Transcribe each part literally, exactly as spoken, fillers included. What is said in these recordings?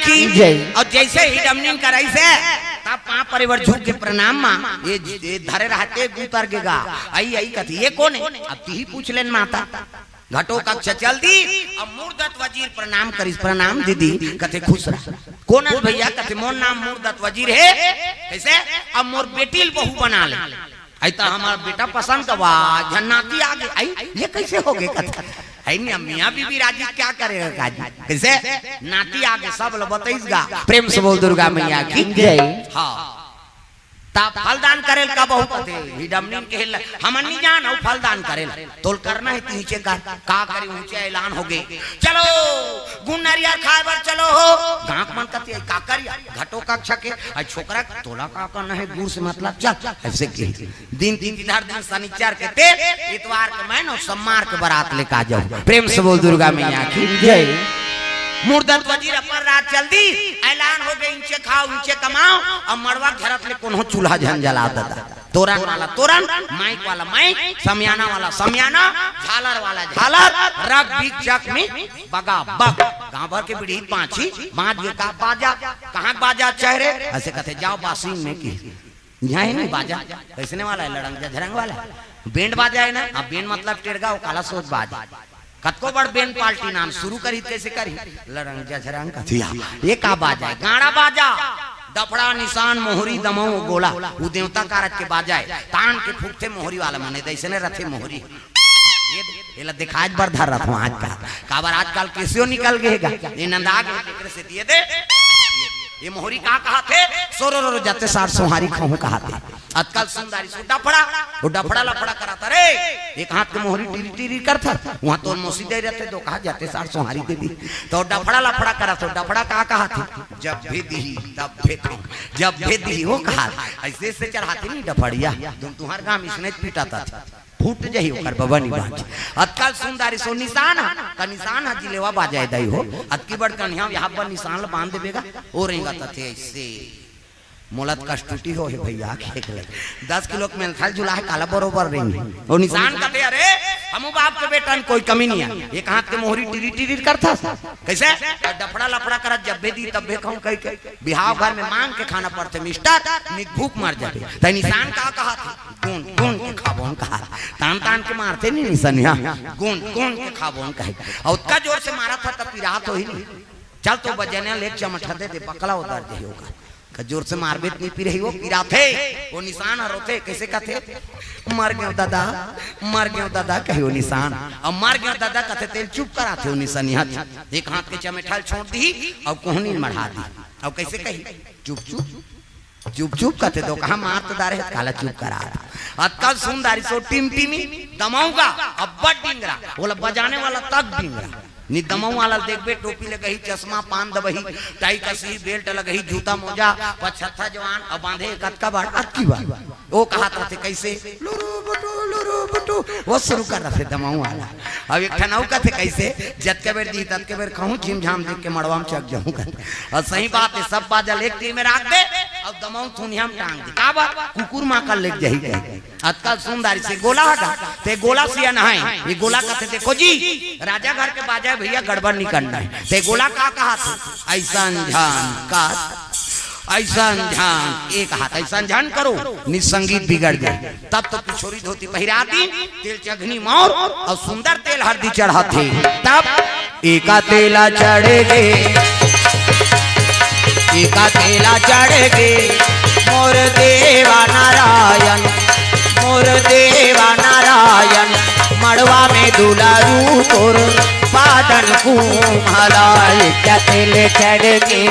की जय। अउ जइसे ही डमनिन करइस हे, तब पाँव परे बर झुक के प्रणाम माँ, ये, ये धरे रहते उतर गेगा। अई, अई कथे, ये कोन हे? अब तिही पूछ लेन माता। घटोकक्ष चल दी, अब मुरदत वजीर प्रणाम करिस, "प्रणाम दीदी।" कथे, "खुश रह।" "कोन हस भइया?" कथे, "मोर नाम मुरदत वजीर हे।" कइसे? "अब मोर बेटी ल बहू बना ले।" अई त हमर बेटा पसंद का बा, झन नाती आगे। अई, ये कइसे होगे कथे? अई नहीं, अब मियाँ बीबी राजी क्या करेगा काजी? कइसे? नाती आगे सब ल बतइस गा। प्रेम से बोल दुर्गा मैया की जय। हाँ। ता फलदान करेल का बहू कथे, ही डमनिन के ल-, हमन नहीं जान, अउ फलदान करेल। तोल करना हे तिहिचे कर, का करी, ऊंचे ऐलान होगे। "चलो, गुन नरियर खाय बर चलो हो।" गाँव के मन कथे, "का करिया?" घटोकक्ष के, "अई छोकरा, तोला का करना हे गुर से मतलब, चल।" अइसे के दिन, दिन, दिन, हर दिन शनिचर के तेल, इतवार के मैन अउ सोमवार के बरात लेके आ जाहू। प्रेम से बोल दुर्गा मैया की जय। मुरदत वजीर अपन राज चल दी, ऐलान होगे, "इंचे खाव, इंचे कमाव।" अब मड़वा घेरत ले कोनो चूल्हा झन जला ददा। तोरन वाला तोरन, माइक वाला माइक, समियाना वाला समियाना, झालर वाला झालर, रग बीक चक में बगा बग। गाँव भर के बिड़ही पाछी बाज गे का बाजा, कहाँ के बाजा चेहरे? अइसे कथे, "जाव बासिंग में की।" इहाँ हे नहीं बाजा, कइसने वाला हे? लड़ंग झझरंग वाला। बैंड बाजा हे ना, अब बैंड मतलब टेड़गा, ओ काला सोच बाज। कतको बड़ बैंड पार्टी नाम सुरू करही त कइसे करही? लड़ंग झझरंग कथे, "या, ये का बाजा हे?" गाड़ा बाजा, डफड़ा, निसान, मोहरी, दमऊ, गोला, उ देवता कारज के बाजा हे। तान के फूकथे मोहरी वाला मन, ए दे अइसने रथे मोहरी। ये, एला देखाय बर धर रथों आज का। काबर आजकल केसियो निकल गे हे गा। ये नंदा गे, एकरे से दिए दे। ये मोहरी का कहाथे? "सोरो रो रो जाते सार सोहारी खाहूं" कहाथे। अतका ल सुन दारिस ओ डफड़ा, ओ डफड़ा लफड़ा करत हे रे। एक हाथ के मोहरी टिरी टिरी करत हे, उहाँ तोर मौसी दे रथे, तो कहा जाते सार सोहारी दे दी। तो डफड़ा लफड़ा करत हे, डफड़ा का कहाथे? "जब भी दिही, तब भी खाहूं, जब भी दिही", ओ कहा। अइसे अइसे चढ़ाथे नहीं डफड़िया, तुम तुम्हार गाँव में इसने पीटा था। फूट जही ओकर बबा नी बाँच। अतका ल सुन दारिस ओ निसान ह, का निसान ह जिलेवा बाजा ए दाई हो। अतकी बड़ कनिहा यहाँ पर निसान ल बाँध देबे गा, ओ रेंगत हे अइसे। मोला त कस टूटी हो हे भइया, खेक ले। दस किलो के मेलथल झुला हे, काला बरोबर रेंगे। ओ निसान कथे, "अरे, हमू बाप के बेटा हन, कोई कमी नहीं हे।" एक हाथ के मोहरी टिरी टिरी करथस। कइसे? डफड़ा लफड़ा करत, "जब भी दिही तब भी खाहूं" कहिके। बिहाव घर में मांग के खाना पड़थे मिस्टर, नहीं त भूख मर जाबे। त निसान का कहाथे? "गोंद गोंद के खाबोन" कहा। तान तान के मारथे नहीं निसनिया, "गोंद गोंद के खाबोन" कहे। अउ अतका जोर से मारत हे त पिरात होही नहीं। चल तो बजनिया ले चमटा दे दे, बकला उतर जाही ओकर। का जोर से मारबे त नहीं पिरही, ओ पिराथे। ओ निसान ह रोथे, कइसे कथे? "मर गेंव ददा, मर गेंव ददा" कहे ओ निसान। अब "मर गेंव ददा" कथे तेल चुप कराथे ओ निसनिया। एक हाथ के चमेठा ल छोड़ दिही, अउ कोहनी ल मढ़ा दिही। अउ कइसे कही? "चुप चुप, चुप चुप" कथे, तो कहा मार तो डारे हे, काला चुप करा। अतका ल सुन दारिस ओ टिमटिमी, दमऊ गा, अब्बड़ डिंगरा, ओला बजाने वाला तक डिंगरा। नहीं दमऊ वाला ल देखबे, टोपी लगही, चश्मा, पान दबही, टाई कसही, बेल्ट लगही, जूता मोजा, पचहत्था जवान, अब बांधे कतका बार, अतकी बार। ओ कहात रथे कइसे? "लुरु बुटु, लुरु बुटु", ओ सुरू कर रथे दमऊ वाला। अब एक ठन अउ कथे कइसे? "जतके बेर दिही, ततके बेर खाहूं, झिमझाम देख के मड़वा में चघ जाहूं" कथे। अउ सही बात हे, सब बाजा ल एक तीर में राख दे, अउ दमऊ थुनिया में टांग दे। काबर? कुकुर माँ का लेग जाही कहे। अतका ल सुन दारिस ए गोला ह गा, ते गोला सियान हे, ये गोला कथे, "देखो जी, राजा घर के बाजा हे भइया, गड़बड़ नहीं करना हे।" ते गोला का कहाथे? "अइसन झन का, अइसन झन, एक हाथ अइसन झन करो, नहीं त संगीत बिगड़ जाही।" तब तो पिछोरी धोती पहिरा दिन, तेल चघनी मौर अउ सुंदर तेल हरदी चढ़ाथे। तब एका तेला चढ़ गे, एका तेला चढ़ गे, मोर देवा नारायण, मोर देवा नारायण, मड़वा में दुलारू तोर पादन कुम्हला। एका तेल चढ़ गे,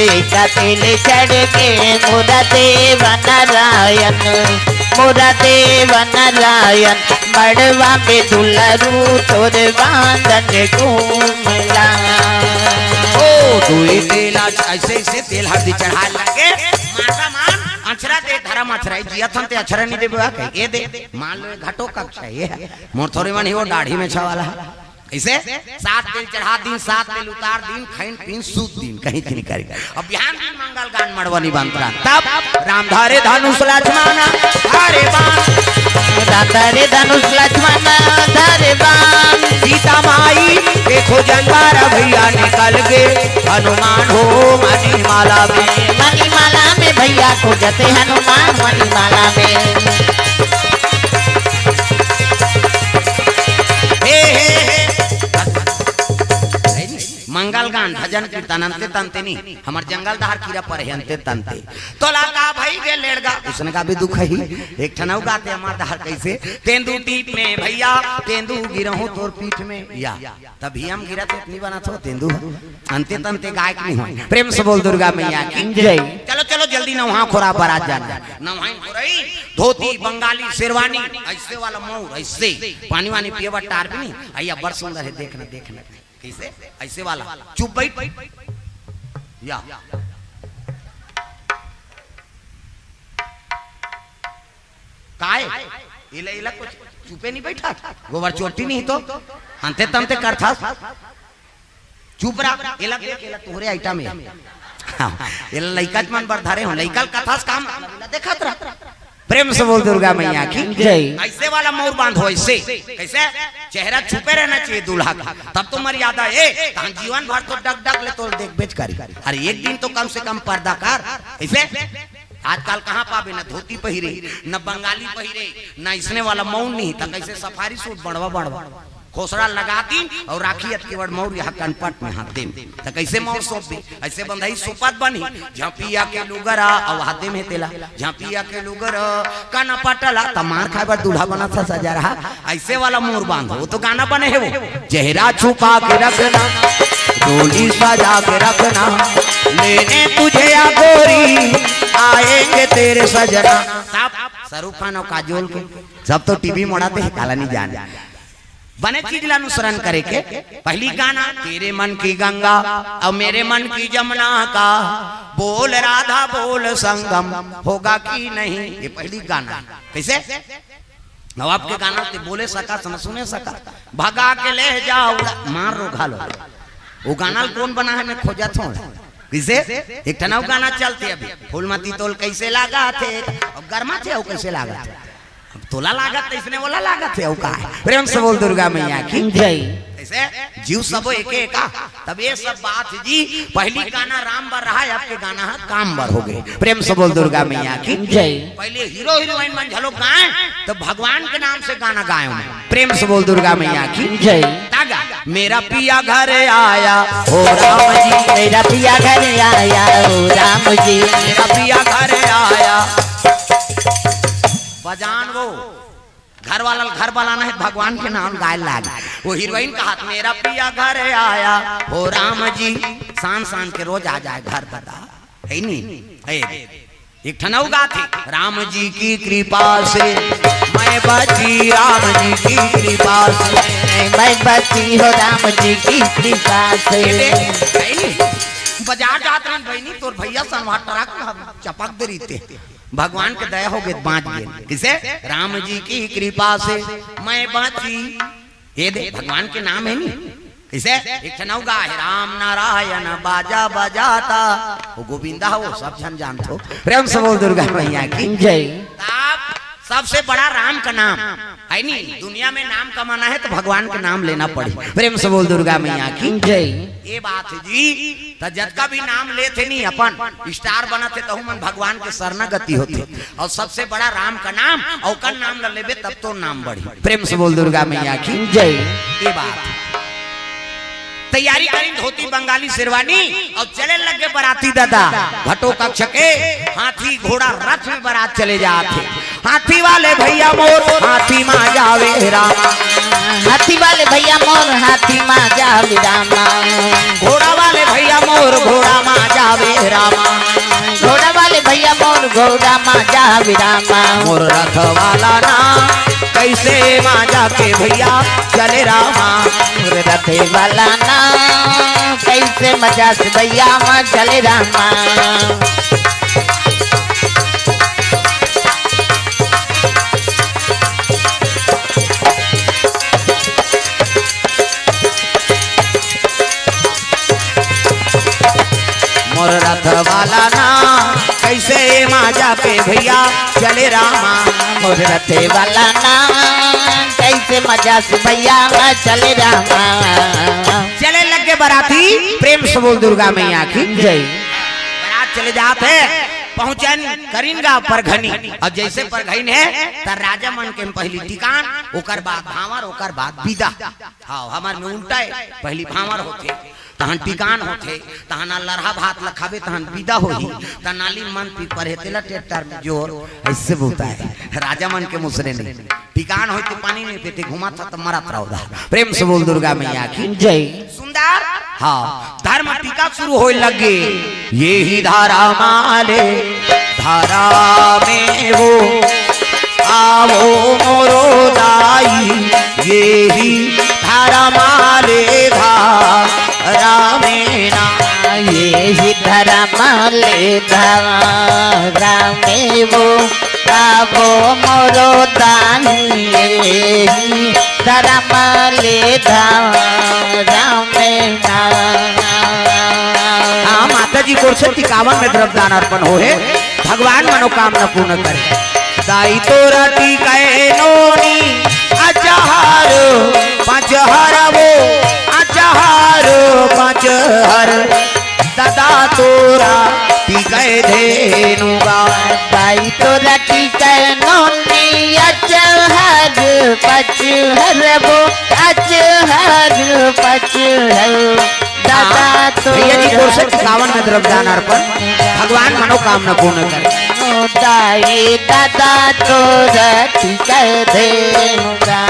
एका तेल चढ़ गे, मोर देवा नारायण, मोर देवा नारायण, मड़वा में दुलारू तोर बांधन घूमला। ओ, दुई तेला अइसे, अइसे तेल हरदी चढ़ाय लगे। माता मान, अछरा दे, धरम अछरा, जियत हन ते अछरा नहीं देबे, कहे, "ए दे, मान लो, ये घटोकक्ष हे, ये हे। मोर थोरे मन ही वो दाढ़ी में छवाला हे।" कइसे? सात तेल चढ़ा दिन, सात तेल उतार दिन, खइन पीन सूत दिन, कहीं थी नहीं करी। अब बिहान दिन मंगल गान मड़वनी बंतरा। तब राम धारे धनुष लक्ष्मण धारे बाण। दाता रे धनुष लक्ष्मण धरे बान। सीता माई के खोजन बर भैया निकल गे हनुमान हो मणिमाला में। मणिमाला में भैया खोजथे हनुमान मणिमाला में। हे, हे, हे। मंगल गान, भजन कीर्तन, अंते तंते नहीं। हमर जंगल डहर कीरा परे हे, अंते तंते। तोला का भई गे लेड़गा, उसने का भी दुख ही। एक ठन अउ गाथे हमर डहर कइसे, तेंदू टीप में भैया, तेंदू गिरहूं तोर पीठ में। या, तभी हम गिरत हे, इतनी बना थो तेंदू। अंते तंते गायक नहीं हो। प्रेम से बोल दुर्गा मैया की जय। चलो, चलो, जल्दी नवहा खोरा बरात जाना। नवहा खोरई, धोती, बंगाली, शेरवानी, अइसे वाला मउर, अइसे। पानी वानी पिए बर टार भी नहीं। अइया, बड़ सुंदर हे, देखना, देखना। कइसे? अइसे वाला। चुप बइठ। या। काय? एला, एला कुछ चुपे नहीं बइठा। गोबर चोटी नहीं तो। अंते तंते करथस। चुप रह। एला देख, एला तोहरे item हे। हाँ, एला लइका मन बर धरे हो। लइका ल कथस काम। एला देखत रह। प्रेम से बोल दुर्गा मैया की जय। अइसे वाला मउर बांधो, अइसे। कइसे? चेहरा छुपे रहना चाहिए दूल्हा का, तब तो मर्यादा हे। तहन जीवन भर तो डग डग ले तोल देखबेच करी। अरे, एक दिन तो कम से कम पर्दा कर। कइसे? आजकल कहाँ पाबे, न धोती पहिरे, न बंगाली पहिरे, न इसने वाला मउर नहीं, त कइसे सफारी सूट बड़वा बड़वा खोसड़ा लगा दिन अउ राखी अतकी बड़ मउर यहाँ कनपट में हाथ दे, त कइसे मउर सौंप दे? अइसे बंधई सोपत बनही, झांपिया के लुगरा अउ हाथे में तेला, झांपिया के लुगरा कनपटला, त मार खाए बर दूल्हा बनत हे सजा रहा। अइसे वाला मउर बांधो, वो तो गाना बने हे वो। चेहरा छुपा के रखना, डोली सजा के रखना, लेने तुझे या गोरी, आएंगे तेरे सजना। सब शाहरुख खान अउ काजोल के, सब तो टीवी मोड़ा दे, काला नहीं जाने। बने चीज ला अनुसरण करे के। पहली गाना, तेरे मन की गंगा और मेरे मन की जमुना का, बोल राधा बोल संगम होगा कि नहीं, ये पहली गाना। कइसे? अब आपके गाना ते बोले सकस, न सुने सकस, भगा के ले जाओ, मार रो घालो। वो गाना ल कोन बना हे, मैं खोजत हों। कइसे? एक ठन अउ गाना चलथे अभी, फूलमती तोल कइसे लागथे, अब गरमा थे, वो कइसे लागथे? अब तोला लागत त इसने ओला लागत हे, अउ का हे? प्रेम से बोल दुर्गा मैया की जय। कइसे? जीव सबो एके एका। तब ये सब बात जी, पहली गाना राम बर रहा हे, आपके गाना हे काम बर हो गे। प्रेम से बोल दुर्गा मैया की जय। पहले हीरो हीरोइन मन घलो गाए, त भगवान के नाम से गाना गाए हों। प्रेम से बोल दुर्गा मैया की जय। तागा, मेरा पिया घर आया हो राम जी। मेरा पिया घर आया हो राम जी। मेरा पिया घर आया। बजान वो घर वाला ल घर बलाना हे, भगवान के नाम गाए लाग। वो हीरोइन कहत, मेरा पिया घर आया हो राम जी। शान शान के रोज आ जाए घर, बता, हे नहीं? हे, एक ठन अउ गाथे, राम जी की कृपा से मैं बची, राम जी की कृपा से। मैं बची हो राम जी की कृपा से। हे नहीं? बाजार जात रहन बहिनी, तोर भैया संगवार ट्रक ल चपक दे रहिथे। भगवान के दया हो गे, बांच गे। कइसे? राम जी की कृपा से मैं बांची। ये दे, भगवान के नाम हे नहीं? कइसे? एक ठन अउ गा हे, राम नारायण बाजा बजाता, वो गोविंदा हो, सब झन जानथो। प्रेम से बोल दुर्गा मैया की जय। आप सबसे बड़ा राम का नाम हे नहीं? दुनिया में नाम कमाना हे त भगवान के नाम लेना पड़ही। प्रेम से बोल दुर्गा मैया की जय। ये बात हे जी। त जतका भी नाम लेथे नहीं, अपन स्टार बनत हे, तहू मन भगवान के शरणागति होथे। अउ सबसे बड़ा राम का नाम, अउ ओकर नाम ल लेबे तब तो नाम बढ़ही। प्रेम से बोल दुर्गा मैया की जय। ये बात। तैयारी करिन धोती बंगाली शेरवानी अउ चले लगे बराती दादा। घटो कक्ष के हाथी घोड़ा रथ में बरात चले जात हे। हाथी वाले भैया मोर हाथी मा जावे रामा। हाथी वाले भैया मोर हाथी मा जावे रामा। घोड़ा वाले भैया मोर घोड़ा मा जावे रामा। घोड़ा वाले भैया मोर घोड़ा मा जावे रामा। मोर रथ वाला ना कइसे मा जाके भैया चले रामा। मोर रथ वाला ना कइसे मजा से भैया मा चले रामा। मोर रथ वाला ना से मजा पे भैया चले रामा। मोर रथे वाला ना, कैसे मजा से भैया चले रामा। चले लग गे बराती, प्रेम से बोल दुर्गा मैया की जय। बरात चले जात हे, पहुंचन करिन गा परघनी। अब जैसे परघइन हे, त राजा मन के पहली टिकान, ओकर बाद भांवर, ओकर बाद बिदा। हाँ, हमर में उल्टा हे, पहली भांवर होथे, तहन टिकान होथे, तहन लरहा भात ल खाबे, तहन बिदा होही, त नाली मन पी परे, तेला ट्रैक्टर में जोर, ऐसे बोलता है। राजा मन के मुसरे नहीं, टिकान होय ते पानी नहीं पीते, घुमा था त मरत रहो दा। प्रेम से बोल दुर्गा मैया की जय। सुंदर, हाँ, धर्म टीका शुरू होय लगे। ये ही धारा माले, धारा में वो, आवो मोरो दाई, ये ही धारा माले, धारा में ना। ये ही धर्म ले धारा में वो, आवो मोरो दाई, ये ही धर्म ले धारा में ना। हाँ, माता जी गोर से टिकावन में द्रव्य दान अर्पण होहे, भगवान मनोकामना पूर्ण करे। दाई तोरा टिकाए नोनी अचार पाँच हर वो, अचार पाँच हर। दादा तोरा टिकाए धेनु गा। दाई तोरा टिकाए नोनी अचार पाँच हर वो, अचार पाँच हर। दादा हाँ, भैया जी गोर से तोरा टिकावन में द्रव्य दान अर्पण, भगवान मनोकामना पूर्ण करे। दाई दादा तोरा टिकाए धेनु गा।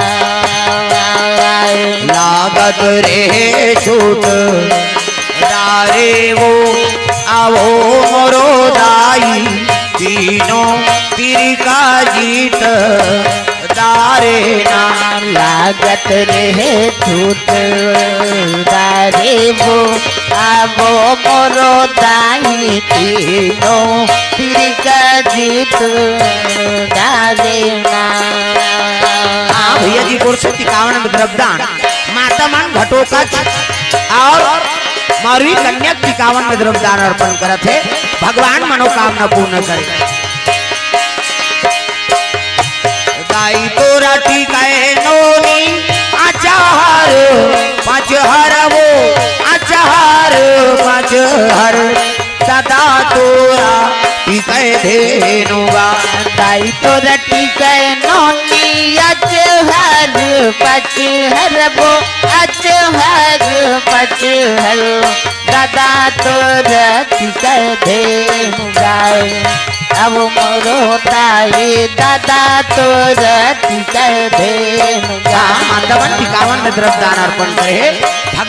लागत रे छूट दारे वो, आवो मोरो दाई, तीनों तिरिका जीत दारे ना। लागत रहे छूट दारे वो, आवो मोरो दाई, तीनों तिरिका जीत दारे ना। हाँ भैया जी गोर से टिकावन में द्रव्य दान, माता मन घटोत्कच और मौरवी कन्या टिकावन में द्रव्य दान अर्पण करत हे, भगवान मनोकामना पूर्ण करे। दाई तोरा टिकाए नोनी अचार पाँच हर वो, अचार पाँच हर। दादा तोरा टिकाए धेनु गा। दाई तोरा टिकाए नोनी अचार पाँच हर वो, अचार पाँच हर। दादा तोरा टिकाए धेनु गाए, अब मोरो दाई दादा तोरा टिकाए धेनु गा। हाँ, माता मन टिकावन में द्रव्य दान अर्पण करे हे। भगवान